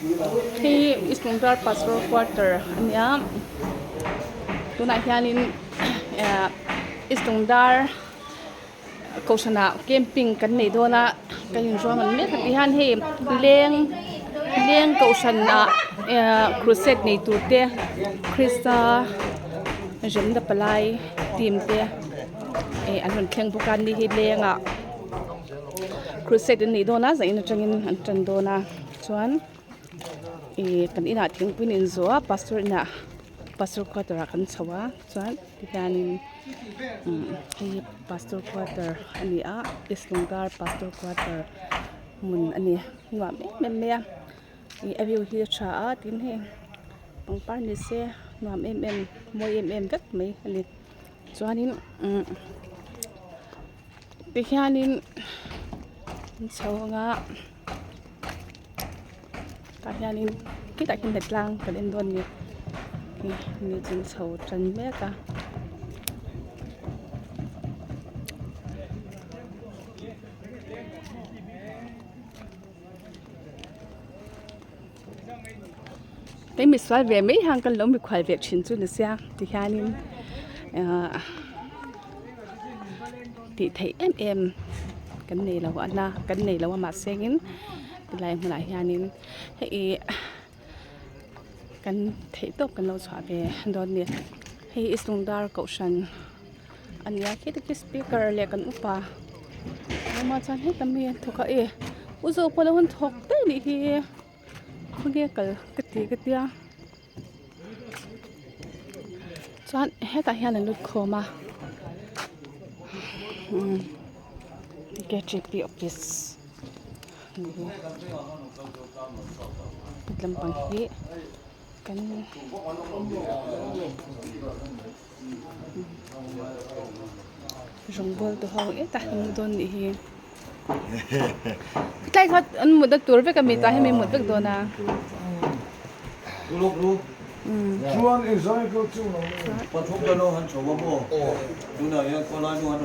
Hei East Lungdar Pastor Quarter a nia tunah hianin ehh East Lungdar kohhranah camping kan nei dawn a kan inruam an mek a ti hian hei leng leng kohhranah ehh crusade nei tur te krista remna palai team te eh an rawn thleng bawk a ni hi lengah crusade an neih dawn a zanin atangin an tan dawn a chuan ih kan inah thingpui an inzawh a pastor inah pastor quarter ah kan chho a chuan tihianin umm hei hi pastor quarter a ni a east lungdar pastor quarter hmun a ni nuam em em mai a ih a view hi a tha a tin hei pangpar ni se nuam em em mawi em em vek mai a ni chuanin umm. Tihianin an chho ang a tah hianin khitah khian hnatlang kan en dawn a ni ni chu an chho tan mek a. Kei misual ve mai hian kan lo mikhual ve thin chu ni sia tihianin ahh tih theih em em kan nei lo a na kan nei lo a mahse in tilai hmunah hianin hei kan theih tawp kan lo chhuah ve dawn a ni hei i sungdar kohhran a ni a khiti khi speaker leh kan upa awm a chuan heta mi an thawk a e u zawk pawh a lo han thawk daih a nih hi khawnge kal ka ti ka tia chuan hetah hian an lut khawm a umm K T P office a ni hi lampang hi kan. Rawngbawl tu ho hetah hian an mu dawn nih hi tlai kha an mutna tur vek a mi tah hian mi mut vek dawn a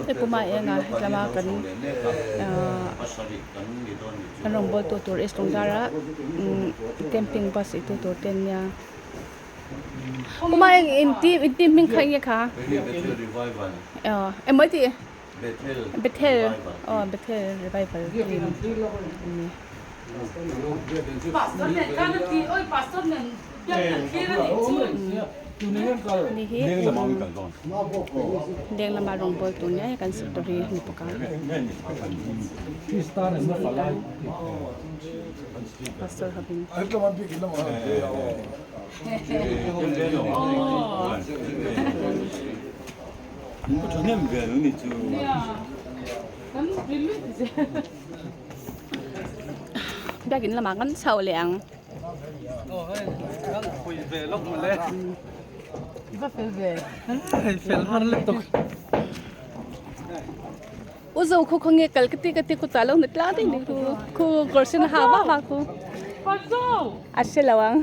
hei puma eng a hetlama kan ahh kan rawngbawl tu tur east lungdara camping bus eitu tur te an nia. Kuma eng in team in team hming kha enge kha aw emaw i tih Bethel aw Bethel revival team ani. Ni hi leng lama rawngbawl tur nia kan secretary a ni bawk a. Pastor hovin. Biakin lamah kan chho leh ang. U zo khu khawnge kal ka ti ka ti khu ta lo na tlang ding ding khu khu kawr sen ha va va khu a hre lo ang.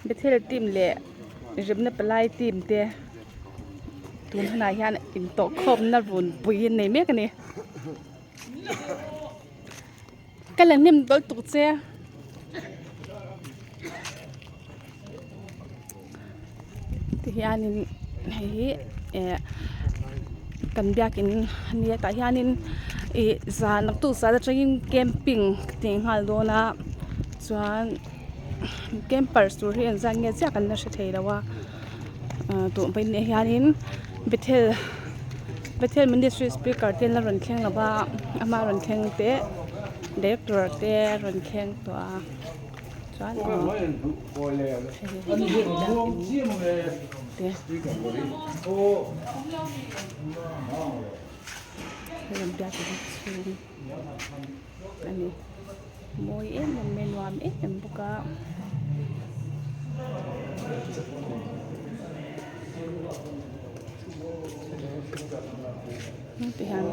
Bethel team leh remna palai team te tun hunah hian intawh khawmna run pui an nei mek a ni ka la hnem dawl tuk che tihianin hei hi eh kan biakin a nia tah hianin ih zan naktuk zan atangin camping tih nghal dawn a chuan campers tur hi engzat nge chiah kan la hre thei lo a ah tun pawh ah hianin bethel bethel ministry speaker te an la rawn thleng lo va ama rawn thleng teh director te a rawn thleng tawh a. Chuan aw hei biakin chhung a ni mawi em em mai nuam em em bawk a. ti hian.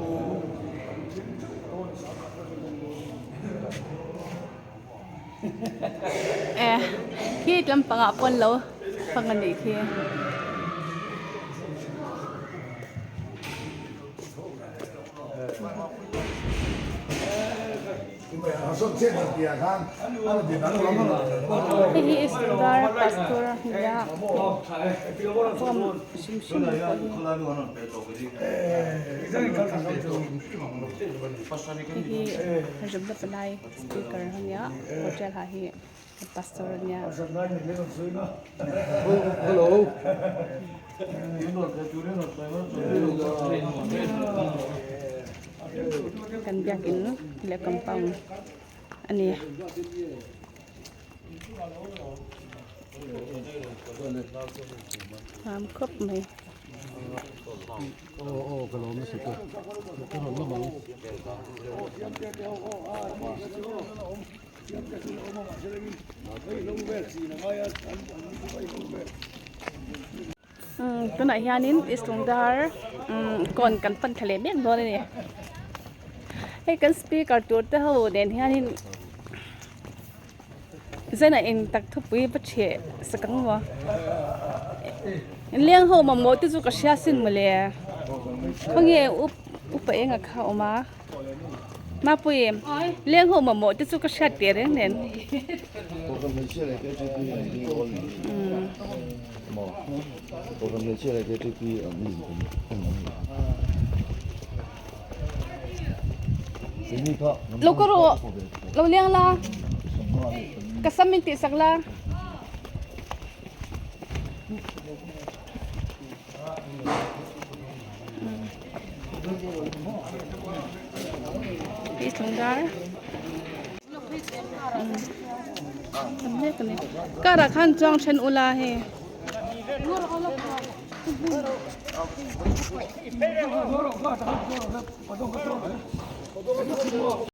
Eh khi tlampangah pawh an lo hmang a nih khi. Hei hi Isdar pastor a ni a form hrim hrim pawh hi hei hi remna palai speaker a nia hotel ah hi pastor a nia. Kan biakin leh compound a ni. Nuam khawp mai. Tunah hianin East Lungdar kawn kan pan thla leh mek dawn a ni. Hei kan speaker tur te ho nen hianin Zenah eng tak thupui va ṭheh sak ang maw? Leng ho mamawh te chu ka hria sin mawle. Khawnge upa enga kha a awm a? Mapui, leng ho mamawh te chu ka hriat teh reng nen. Lo ka rawh, lo leng la, ka sam min tihsak la. Hi thlungdar. Car ah khan chuang then ula hei.